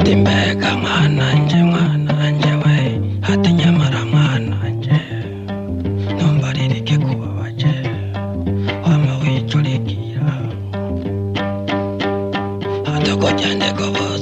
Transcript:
Ati mbega mwananje, mwananje we, ati nyamara mwananje, ntumbaririke kubabaje, wama wicurikira. Ati kugende kubuza.